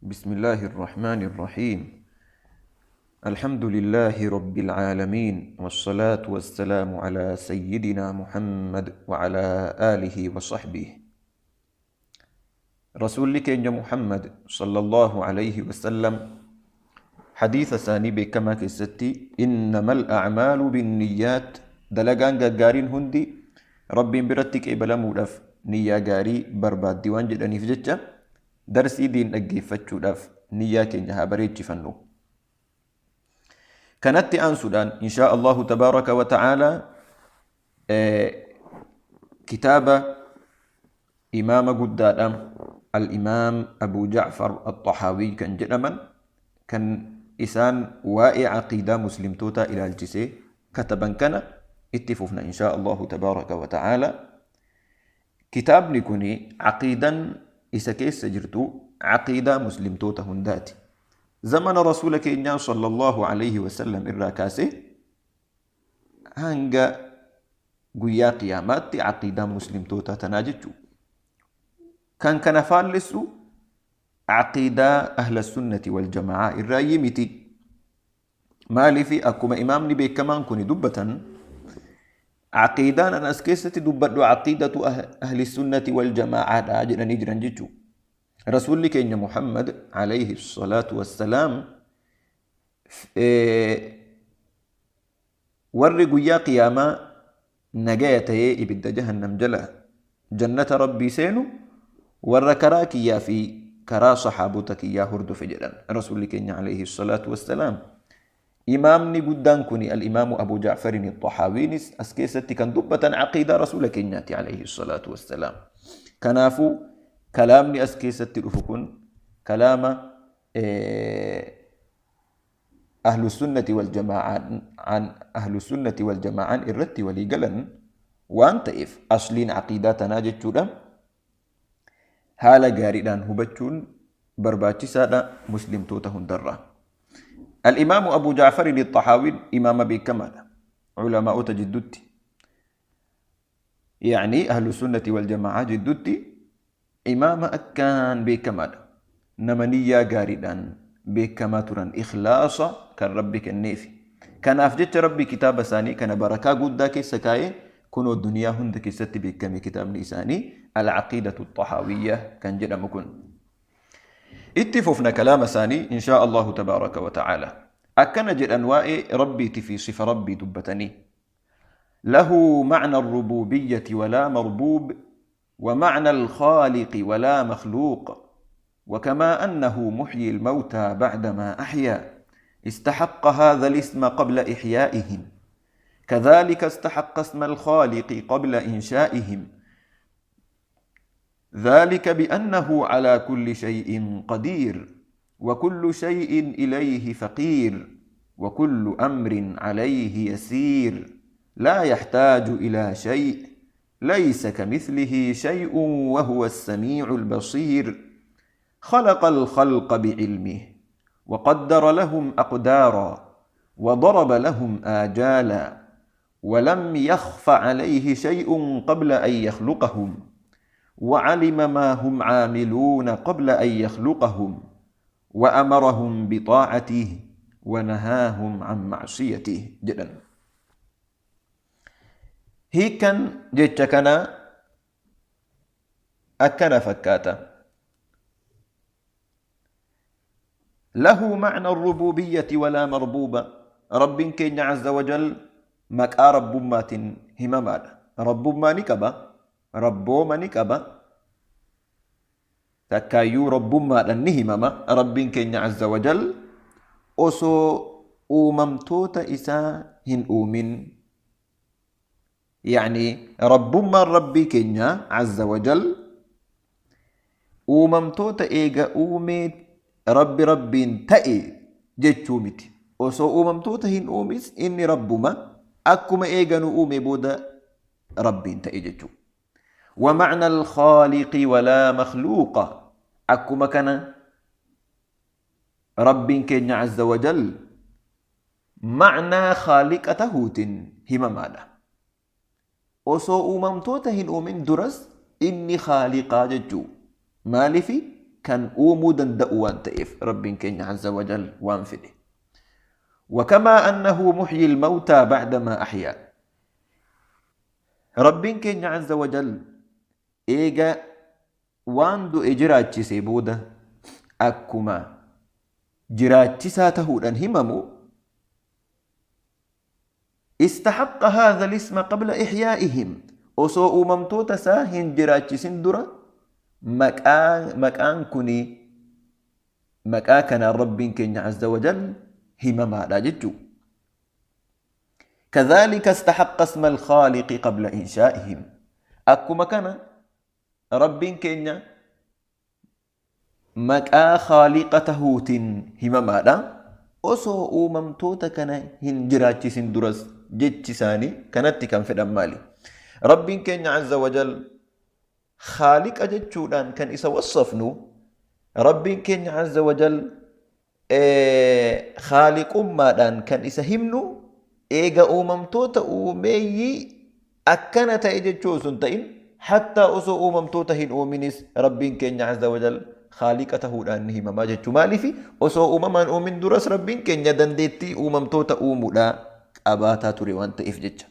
بسم الله الرحمن الرحيم. الحمد لله رب العالمين، والصلاة والسلام على سيدنا محمد وعلى آله وصحبه. رسول كين محمد صلى الله عليه وسلم حديث ثاني بكما كستي: إنما الأعمال بالنيات. دلقان غارين هندي ربي برتك إبلا مودف نية غاري برباد ديوان جدني في جتة درسي دين أجيفتشودف نية كينها بريتش فنو. كانت أنسودان إن شاء الله تبارك وتعالى كتابة إمام قدام الإمام أبو جعفر الطحاوي كان جدما كان إسان واقع عقيدة مسلم توتا إلى الجسي كتبا كان اتفقنا إن شاء الله تبارك وتعالى. كتاب نكوني عقيدا إسا كيس جرتو عقيدة مسلم توتا هنداتي زمن رسولك إنيا صلى الله عليه وسلم الراكاسي هنگا قويا قيامات عقيدة مسلم توتا تناجتو كان كان فالسو عقيدة أهل السنة والجماعة الرايمتي مالي في أكما إمام نبي كمان كوني دبة عقيدة أنا أسكيستي دبة عقيدة أهل السنة والجماعة أجل نجرا جتو رسول كين محمد عليه الصلاة والسلام ورقوا يا قيامة نجاته إبد جهنم جلا جنة ربي سينو وركراك يا في كرا صحابتك يا هرد فجرا رسول كين عليه الصلاة والسلام. إمامني قدان كوني الإمام أبو جعفر الطحاوي أسكيستي كان دبة عقيدة رسول كينياتي عليه الصلاة والسلام. كنافو كلامني أسكيستي رفكن كلام أهل السنة والجماعة عن أهل السنة والجماعة الرت وليقلن وأنت إف أصلين عقيداتنا جتشودا هالا جاردان هبتشون برباتي سادة مسلم توتهن درة. الإمام أبو جعفر الطحاوي إمام بكمال علماء تجددتي يعني أهل السنة والجماعة جددتي إمام أكان بكمال نمنيا جاردان بكما تران إخلاصا كان ربك النيفي كان أفجت ربي كتاب ثاني كان بركة قد كيسكاي كنو الدنيا هند كيست بكم كتاب نيساني العقيدة الطحاوية كان جدا مكن. اتفقنا كلام ثاني إن شاء الله تبارك وتعالى. أكن جد أنواع ربي في صفة ربي دبتني له معنى الربوبية ولا مربوب ومعنى الخالق ولا مخلوق، وكما أنه محيي الموتى بعدما أحيا استحق هذا الاسم قبل إحيائهم، كذلك استحق اسم الخالق قبل إنشائهم، ذلك بأنه على كل شيء قدير وكل شيء إليه فقير وكل أمر عليه يسير لا يحتاج إلى شيء ليس كمثله شيء وهو السميع البصير. خلق الخلق بعلمه وقدر لهم أقدارا وضرب لهم آجالا ولم يخف عليه شيء قبل أن يخلقهم وعلم ما هم عاملون قبل أن يخلقهم وأمرهم بطاعته ونهاهم عن معصيته. جدا هيكن جتكنا أكن فكاتا له معنى الربوبية ولا مربوبة. رب كين عز وجل مكا رب مات هممال رب ما نكبا ربو ما نكبا تكايو رب ما لنهمما رب كين عز وجل أسو أممتوت إسا هن أومن يعني رب ما ربي كين عز وجل أممتوت إيغا أومي ربي ربين تأي جتشومتي أسو أممتوت هن أوميس إني ربما أكما إيغا نؤومي بودا ربين تأي جتشو. ومعنى الخالق ولا مخلوق أكما كان رب كين عز وجل معنى خالقته هممالا أسو أممتوتهن أمن درس إني خالقا ججو مالي في Kan uumuu danda'u waan ta'eef Rabbiin keenya azza wajal waan fedhe. وكما أنه محيي الموتى بعدما أحيا. ربين كين عز وجل إيجا وان دو إجراتشي بودا أكما جراتشي ساته هممو استحق هذا الاسم قبل إحيائهم. osoo uumamtoota isaa hin jiraachisin dura maqaan kuni maqaa kanaan Rabbiin keenya azza wajal himamaadha jechuu. كذلك استحق اسم الخالق قبل إنشائهم. أكما كان ربين كينيا مكا خالقته هممادا osoo uumamtoota kana hin jiraachisin duras jechi isaanii kanatti kan fedhan maali? Rabbiin keenya azza wajal khaaliqa jechuudhaan kan isa wassafnu, Rabbiin keenya azza wajal khaaliqummaadhaan kan isa himnu eega uumamtoota uumeeyyii akkana ta'e jechuu osoo hin ta'in, hattaa osoo uumamtoota hin uuminis Rabbiin keenya azza wajal khaaliqa ta'uudhaan ni himamaa jechuu. Maaliif osoo uumamaan uumin duras Rabbiin keenya dandeettii uumamtoota uumuudhaa qabaataa ture waan ta'eef jecha.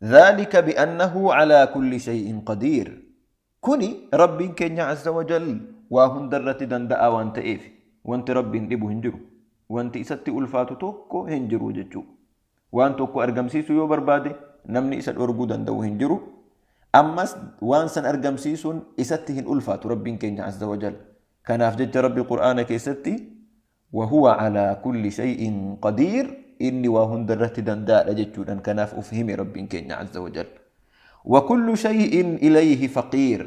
ذلك بأنه على كل شيء قدير. كوني ربين كينيا عز وجل وهن درت دندأ وانت إيف وانت ربين دبو هنجرو وانت إساتي ألفاتو توكو هنجرو جتشو وانت توكو أرقمسيسو يو بربادي نمني إسات أرقو دندو هنجرو أمس وانسان أرقمسيسون إساتي هن ألفاتو ربين كينيا عز وجل. كان أفجج ربي قرآن كيستي وهو على كل شيء قدير إني وهن درت دنداء جتشو أن كان أفهمي ربين كينيا عز وجل. وكل شيء إليه فقير.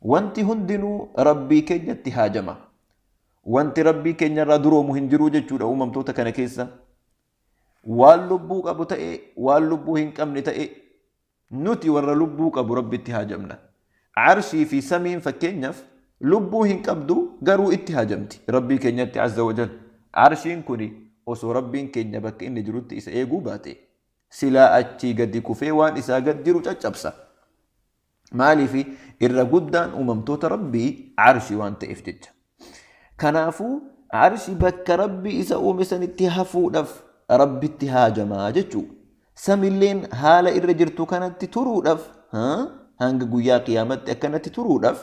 وانت هندنو ربي كينيا اتهاجما وانت ربي كينيا رادرو مهنجرو جتشو أمم توتا كان كيسا واللبوك أبو تأي واللبو هنكمن تأي نتي ور لبوك أبو ربي اتهاجمنا. عرشي في سمين فكينيف لبو هنكبدو قرو اتهاجمتي ربي كينيا عز وجل. عرشين كوني osoo Rabbiin keenya bakka inni jirutti isa eeguu baate silaa achii gadi kufee waan isaa gad jiru caccabsa. Maaliif irra guddaan uumamtoota Rabbii arshii waan ta'eef jecha. Kanaafuu arshii bakka Rabbi isa uume sanitti hafuudhaaf Rabbitti haajamaa jechuu. Samilleen haala irra jirtu kanatti turuudhaaf hanga guyyaa qiyaamatti akkanatti turuudhaaf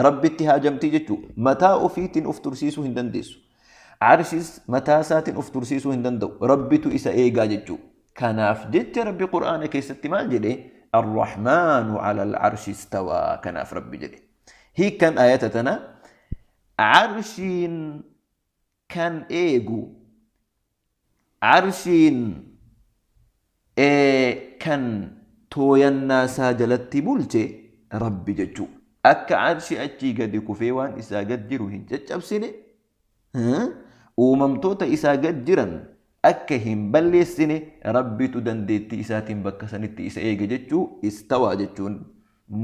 Rabbitti haajamtii jechuu. Mataa ofiitiin of tursiisuu hin dandeessu. Arshis mataa isaatiin of tursiisuu hin danda'u. Rabbitu isa eegaa jechuu. Kanaaf jecha Rabbi Qur'aana keessatti maal jedhe? Arrahmaanu ala al-arshi istawaa. Kanaaf Rabbi jedhe. Hiikkan ayata tana arshiin kan eegu, arshiin kan tooyannaa isaa jalatti bulche Rabbi jechuu. Akka arshi achii gadi kufee waan isaa gad jiru hin caccabsine, uumamtoota isaa gad jiran akka hin balleessine Rabbitu dandeettii isaatiin bakka sanitti isa eege jechuu. Istawaa jechuun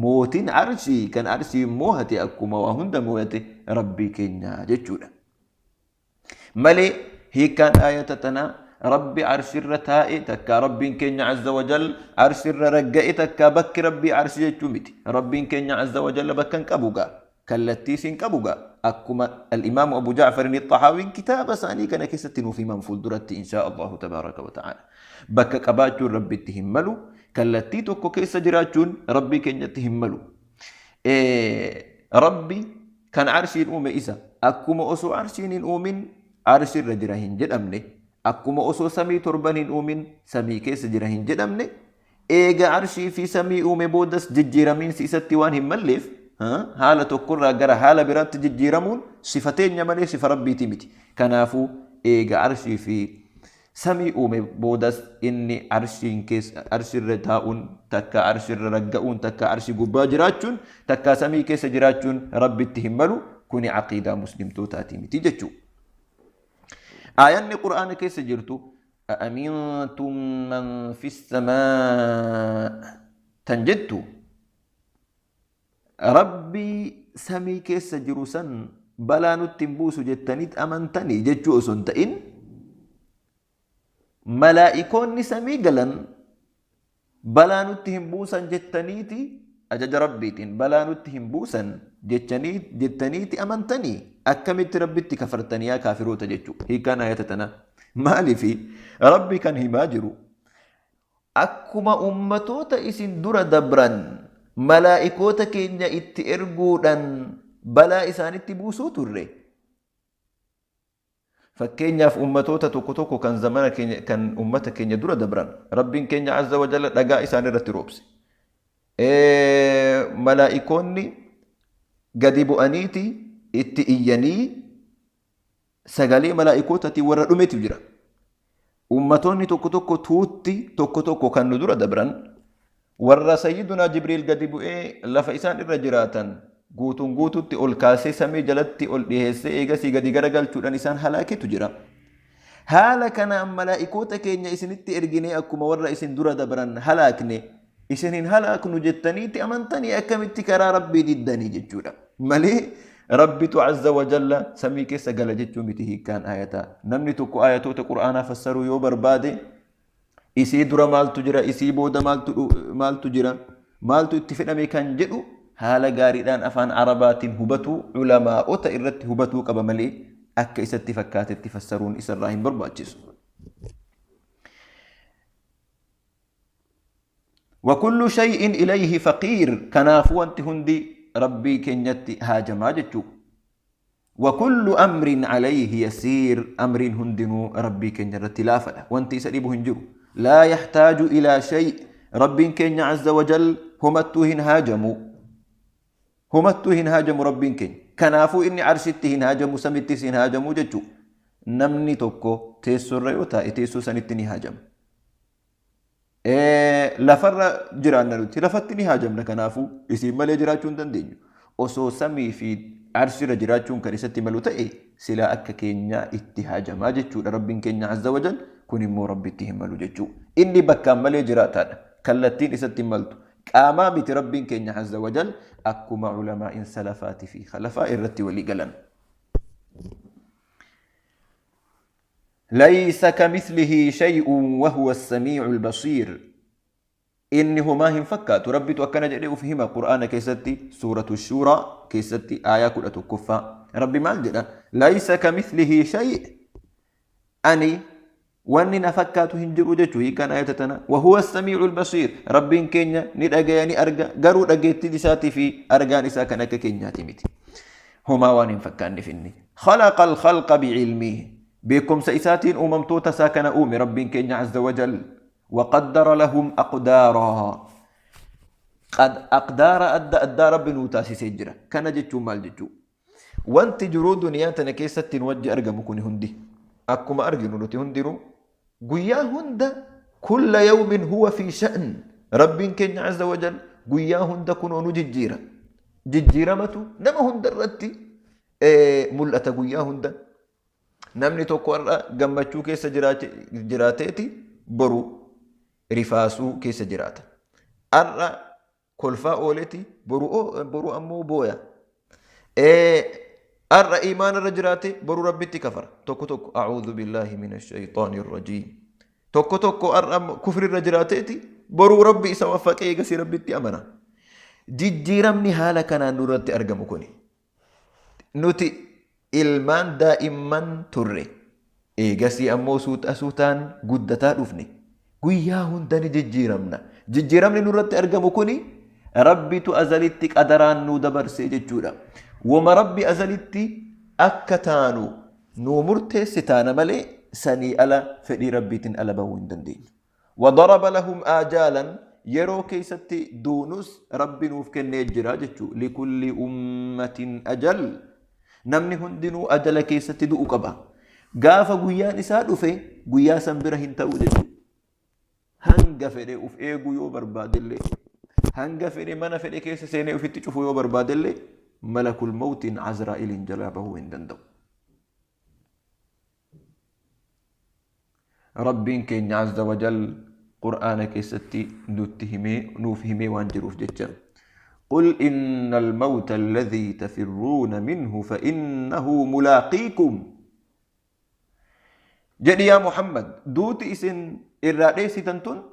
mootiin arshii kan arshii moohate akkuma waa hunda moohate Rabbii keenya jechuudha. Malee hiikkaan ayata tanaa Rabbi arshirra taa'e takkaa Rabbiin keenya azza wajal arshirra ragga'e takkaa bakki Rabbii arshii jechuu miti. Rabbiin keenya azza wajal bakka hin qabu gaa, kallattiis hin qabu gaa. Akkuma al-Imaamu Abu Ja'far al-Tahawiin kitaaba isaanii kana keessatti nuuf himan fuulduratti inshaa Allahu tabaaraka wa ta'ala. Bakka qabaachuun Rabbitti hin malu, kallattii tokko keessa jiraachuun Rabbii keenyatti hin malu. Rabbi kan arshiin uume isa akkuma osoo arshiin hin uumin arshirra jira hin jedhamne, akkuma osoo samii torban hin uumin samii keessa jira hin jedhamne, eega arshii fi samii uume boodas jijjiiramiinsi isatti waan hin malleef haala tokkorraa gara haala biraatti jijjiiramuun sifa teenya malee sifa Rabbiiti miti. Kanaafuu eega arshii fi samii uume boodas inni arshiin keessa arshirra taa'uun takka arshirra ragga'uun takka arshii gubbaa jiraachuun takka samii keessa jiraachuun Rabbitti hin malu. Kuni aqiidaa muslimtootaati miti jechuu. Aayanni Qur'aana keessa jirtu أأمنتم من في السماء tan jettu Rabbii samii keessa jiru san balaa nutti hin buusu jettaniit amantanii jechuu osoo hin ta'in, malaa'ikoonni samii galan Balaa nutti hin buusan jettaniiti ajaja Rabbiitiin balaa nutti hin buusan jettaniiti amantanii akkamitti Rabbitti kafartanii yaa kaafiroota jechuudha. Hiikkaan ayata tanaa. Maaliifi Rabbi kan himaa jiru akkuma ummatoota isin dura dabran malaa'ikoota keenya itti erguudhaan balaa isaanitti buusuu turre. Fakkeenyaaf ummatoota tokko tokko kan zamana keenya kan ummata keenya dura dabran Rabbiin keenya azza wa jalla dhagaa isaan irratti roobse. Malaa'ikoonni gadi bu'aniiti itti iyyanii sagalee malaa'ikootaatiin warra dhumetu jira. Ummatoonni tokko tokko tuutti tokko tokko kan nu dura dabran warra Sayyidunaa Jibriil gadi bu'ee lafa isaan irra jiraatan guutuun guututti ol kaasee samii jalatti ol dhiheessee eegasii gadi garagalchuudhaan isaan halaaketu jira. Haala kanaan malaa'ikoota keenya isinitti erginee akkuma warra isin dura dabran halaakne isin hin halaaknu jettaniitti amantanii akkamitti karaa Rabbii diddanii jechuudha. Malee Rabbitu azza wa jalla samii keessa gala jechuu miti hiikkaan ayataa. Namni tokko ayatoota Qur'aanaa fassaruu yoo barbaade isii dura maaltu jira, isii booda maaltu jira, maaltu itti fedhame kan jedhu haala gaariidhaan afaan Arabaatiin hubatuu ulamaa'ota irratti hubatuu qaba malee akka isatti fakkaatetti fassaruun isarraa hin barbaachisu. وكل شيء إليه فقير كنافو أنت هندي ربي كنيتي هاجما جتشو. وكل أمر عليه يسير أمر هندنو ربي كنيتي لا فلا وانت سليبه هنجرو لا يحتاج إلى شيء ربي كن عز وجل همتهن هاجمو همتهن هاجمو ربي كن كنافو إني عرشتهن هاجمو سمتهن هاجمو جتشو. نمني توكو تيسو الريوتا تيسو سنتني هاجم lafarra jiraanna nuti lafatti ni haajamna kanaafuu isiin malee jiraachuu hin dandeenyu. Osoo samii fi arshirra jiraachuun kan isatti malu ta'e silaa akka keenyaa itti haajamaa jechuudha Rabbiin keenya azza wajal kun immoo Rabbitti hin malu jechuudha. Inni bakkaan malee jiraataadha. Kallattiin isatti hin maltu. Qaamaa miti Rabbiin keenya azza wajal akkuma ulamaa'in salafaatii fi khalafaa irratti walii galan. ليس كمثله شيء وهو السميع البصير. إنه ما هم فكات ربي توكنا جدي أفهم قرآن كيستي سورة الشورى كيستي آية كل تكفى ربي ما جدا ليس كمثله شيء أني واني نفكات هنجر جتوي كان آياتنا وهو السميع البصير. ربي كينيا ندأجاني أرجع جرو أجيت لساتي في أرجع نسا كنك كينيا تيمتي هما واني فكاني فيني خلق الخلق بعلمه بكم سيساتين أممتوتا ساكن أومي ربي كينيا عز وجل وقدر لهم أقدارا قد أقدار أدى أدى رب نوتاسي سجرة كان جتشو مال جتشو وانت جرو دنيا تنكيسة تنوجي أرقى مكوني هندي أكما أرقى نوتي هندرو قيا هند كل يوم هو في شأن رب كينيا عز وجل قيا هند كنونو ججيرة ججيرة متو نما هند الرتي ملأة قيا هند namni tokko har'a gammachuu keessa jiraateeti boru rifaasuu keessa jiraata. Har'a kolfaa ooleeti boru ammoo booya. Har'a imaana irra jiraate boru Rabbitti kafara. Tokko tokko a'uudhu billaahi mina shayxaani rajiim. Tokko tokko har'a kufri irra jiraateeti boruu Rabbi isa waffaqee eegasii Rabbitti amana. Jijjiiramni haala kanaan nurratti argamu kuni. Nuti ilmaan daa'imman turre eegasii ammoo suuta suutaan guddataa dhufne guyyaa hunda ni jijjiiramna. Jijjiiramni nurratti argamu kuni Rabbitu azalitti qadaraan nuu dabarsee jechuudha. Wama Rabbi azalitti akka taanu nuu murteesse taana malee sanii ala fedhii Rabbiitiin ala bahuu hin dandeenyu. وضرب لهم آجالا yeroo keessatti duunus Rabbi nuuf kennee jira jechuudha. لكل أمة أجل namni hundinuu ajala keessatti du'u qaba. Gaafa guyyaan isaa dhufe guyyaa san bira hin ta'u jechuudha. Hanga fedhe uf eeguu yoo barbaadellee hanga fedhe mana fedhe keessa seenee ofitti cufuu yoo barbaadellee malakul mawtiin Azraa'iliin jalaa bahuu hin danda'u. Rabbiin keenya azza wajal Qur'aana keessatti nutti himee nuuf himee waan jiruuf jecha. قل إن الموت الذي تفرون منه فإنه ملاقيكم. جدي يا محمد دوتي إسن إرادي ستنتون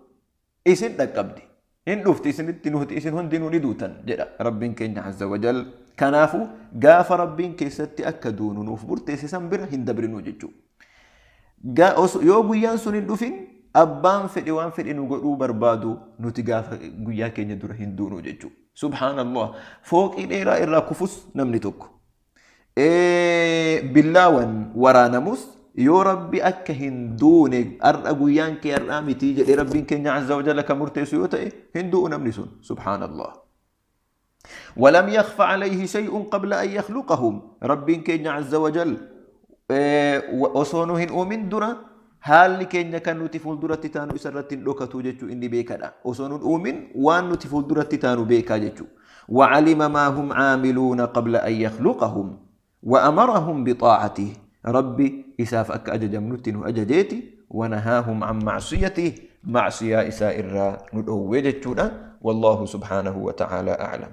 Isin dhaqqabdi. Hin dhufti isinitti nuti isin hundinuu ni duutan jedha Rabbiin keenya azza wajal. Kanaafuu gaafa Rabbiin keessatti akka duunu nuuf murteesse san bira hin dabrinuu jechuudha. Yoo guyyaan sun hin dhufin abbaan fedhe waan fedhe nu godhuu barbaadu nuti gaafa guyyaa keenya dura hin duunu jechuudha. Subhaanallah, fooqii dheeraa irraa kufus namni tokko. Billaawan waraanamus yoo Rabbi akka hin duune har'a guyyaan kee har'aa miti jedhee Rabbiin keenya azza wa jalla kan murteessu yoo ta'e hin du'u namni sun. Subhaanallah. ولم يخف عليه شيء قبل أن يخلقهم. ربين كينيا عز وجل osoo nu hin uumin dura haalli keenya kan nuti fuulduratti taanu isarratti hin dhokatu jechuu inni beekadha. Osoo nu uumin waan nuti fuulduratti taanu beekaa jechuu. وعلم ما هم عاملون قبل أن يخلقهم وأمرهم بطاعته. ربي إساف أك أججم نتن أججيتي ونهاهم عن معصيته معصية إساء الرا ندعو. والله سبحانه وتعالى أعلم.